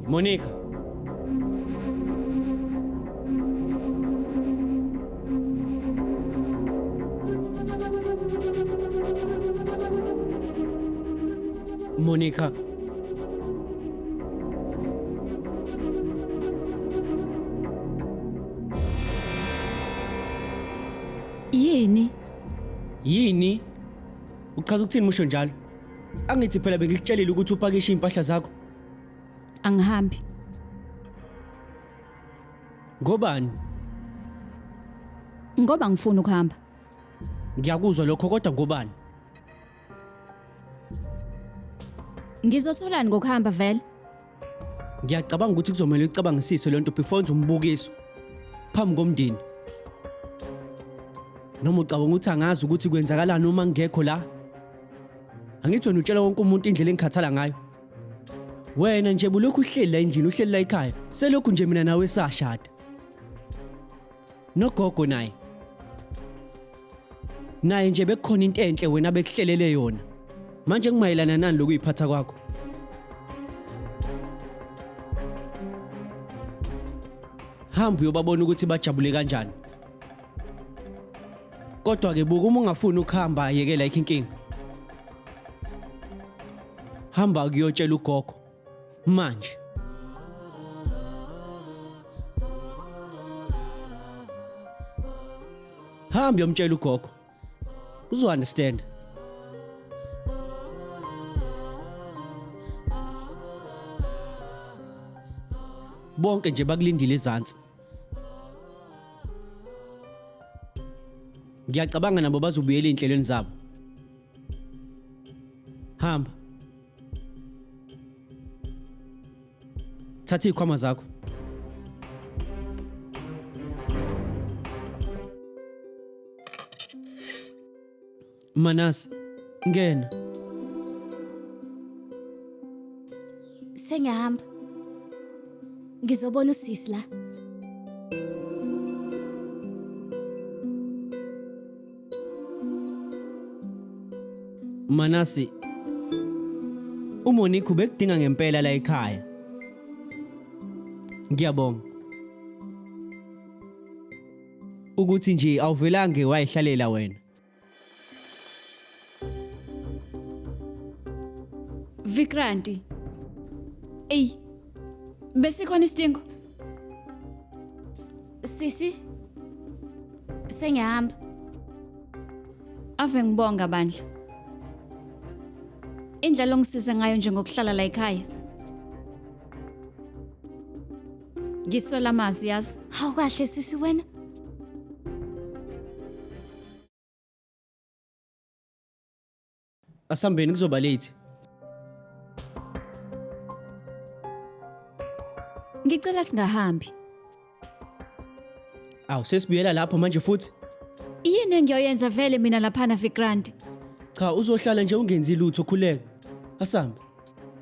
Monica. Monica. Yini? Yini? Uchaza ukuthini musho njalo? Angithi phela bengikutshelile ukuthi upakishe impahla zakho. Angihambi. Ngobani? Ngoba ngifuna ukuhamba. Ngiyakuzwa lokho kodwa ngobani? Ngizotholani ngokuhamba vele? Ngiyacabanga ukuthi kuzomela ucabangisise lento before wenza umbukiso phambi komndeni. Noma ucabanga ukuthi angazi ukuthi kwenzakalani uma ngingekho la? Angithi wena utshela wonke umuntu indlela engikhathala ngayo. Wena nje bulokhu uhleli la endlini, uhleli la ekhaya. Selokhu nje mina nawe sashada. Nogogo naye. Naye nje bekukhona into enhle wena bekuhlelele yona. Manje kumayelana nani lokuyiphatha kwakho? Hamba uyobabona ukuthi bajabule kanjani. Kodwa ke buka uma ungafuni ukuhamba yekela ikho inkinga. Hamba kuyotshela ugogo manje. Hamba uyomtshela ugogo. Uzo understand. Bonke nje bakulindile ezansi. Ngiyacabanga nabo bazobuyela ezinhlelweni zabo. Hamba. Thatha izikhwama zakho. Manasi, ngena. Sengiyahamba. Ngizobona usisi la. Manasi, uMonique ubekudinga ngempela la ekhaya. Ngiyabonga. Ukuthi nje awuvelange wayihlalela wena. Vikranti. Ey. Besikhona isidingo? Sisi. Sengiyahamba. Ave ngibonga bandla. Indlela ongisize ngayo nje ngokuhlala la ekhaya. Ngiswela amazwi yazi. Hawu kahle sisi wena. Asambeni kuzoba late. Ngicela singahambi. Awu sesibuyela lapho manje futhi. Yini engiyoyenza vele mina laphana Vikrant? Cha uzohlala nje ungenzi lutho khuleka. Asambe.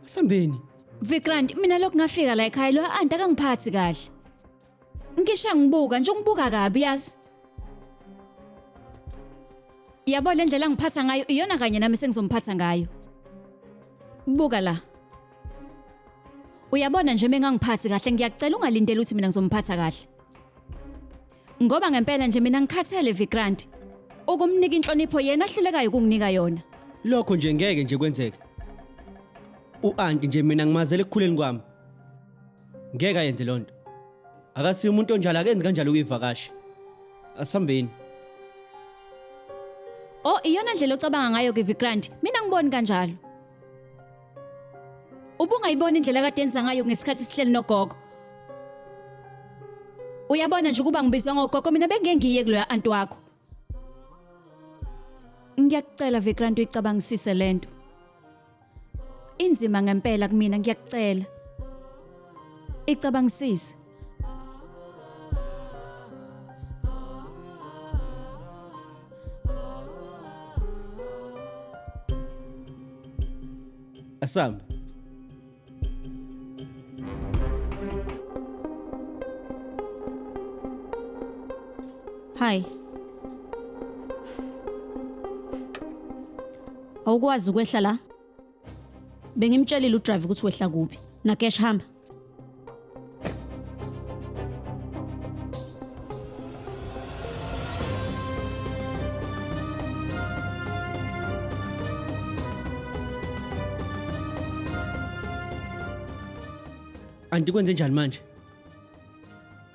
Asambeni. Vikrant, mina lokhu ngafika la ekhaya lo anti akangiphathi kahle. Ngisho ngibuka nje ungibuka kabi yazi. Yabo le ndlela angiphatha ngayo iyona kanye nami sengizomphatha ngayo. Buka la. Uyabona nje mengangiphathi kahle ngiyacela ungalindeli ukuthi mina ngizomphatha kahle. Ngoba ngempela nje mina ngikhathele Vikrant. Ukumnika inhlonipho yena ahlulekayo ukunginika yona. Lokho nje ngeke nje kwenzeke. U-anti nje mina ngimazele ekukhuleni kwami. Ngeke ayenze lonto. Akasiyo umuntu onjalo akenzi kanjalo ukuyivakashi. Asambeni. Oh iyona ndlela ocabanga ngayo ke Vikrant. Mina ngiboni kanjalo. Ubungayibona indlela kade enza ngayo ngesikhathi sihleli nogogo. Uyabona nje ukuba ngibizwa ngogogo mina bengeke ngiye kuloya anti wakho. Ngiyakucela Vikrant uyicabangisise lento. Inzima ngempela kumina ngiyakucela. Icabangisise. Asambe. Hi. Awukwazi ukwehla la? Bengimtshelile udriver ukuthi wehla kuphi. Nakesh hamba. Anti kwenze njani manje?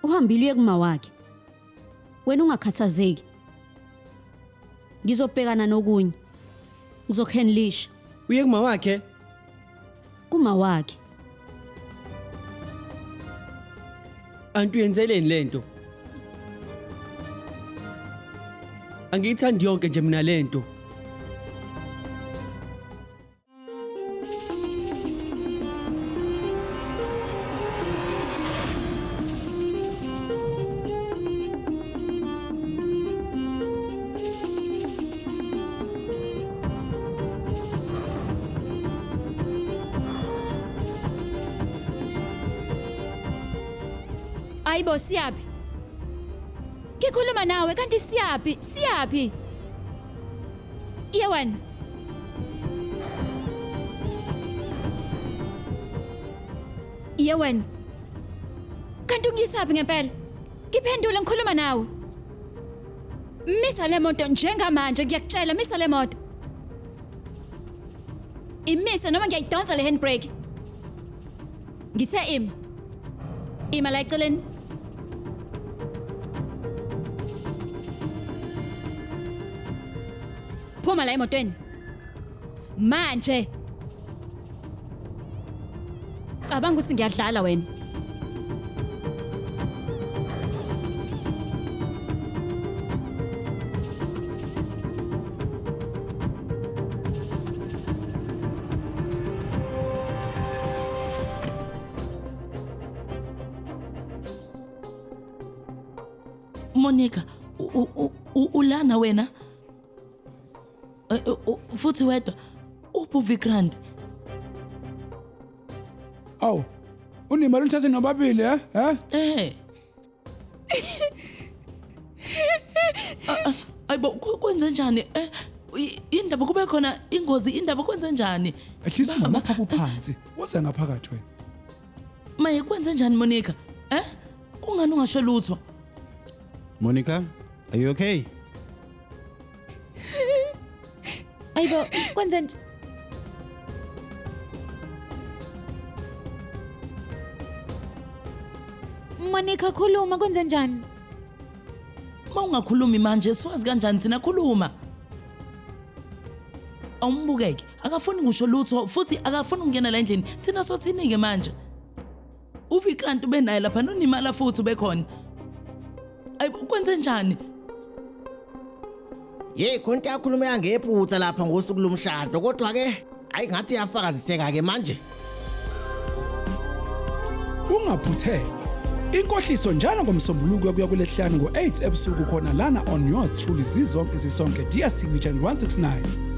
Uhambile uye kuma wakhe. Wena ungakhathazeki. Ngizobhekana nokunye. Ngizokuhandlisha Uye kuma wakhe? kuma wakhe. Anti uyenzeleni lento? Angiyithandi yonke nje mina lento. Ayibo siyaphi? Ngikhuluma nawe kanti siyaphi? Siyaphi? Iye wena. Iye wena. Kanti ungiyisaphi ngempela? Ngiphendule ngikhuluma nawe. Misa le moto njengamanje ngiyakutshela misa le moto. Imise noma ngiyayidonsa le handbrake. Ngithe ima. Ima la eceleni. Phuma la emotweni. Manje. Cabanga ukuthi ngiyadlala wena. Monica, ulana wena? Futhi wedwa uphi uVikrant? Awu. Unemali unithathe nobabili eh? Eh? Eh. Ayibo kwenze njani? Eh indaba kube khona ingozi indaba kwenze njani? Ehlisa ngamaphaphu phansi. Woza ngaphakathi wena. Maye kwenze njani Monica? Eh? Kungani ungasho lutho? Monica, are you okay? Ayibo kwenze nje. Monica khuluma kwenze njani? Mawungakhulumi manje siwazi kanjani thina khuluma. Awumbukeke, akafuni ngisho lutho futhi akafuni ukungena la endlini. Thina sothini-ke manje? uVikrant ube naye lapha nonimala futhi ubekhona. Ayibo kwenze njani? Hey khona into yakhulumeka ngephutha lapha ngosuku lomshado kodwa ke ayi ngathi iyafakaziseka ke manje. Ungaphuthelwa. Inkohliso njalo ngomsombuluko kuya kulesihlanu ngo-8 ebusuku khona lana on yours truly zizonke sisonke DStv channel 169.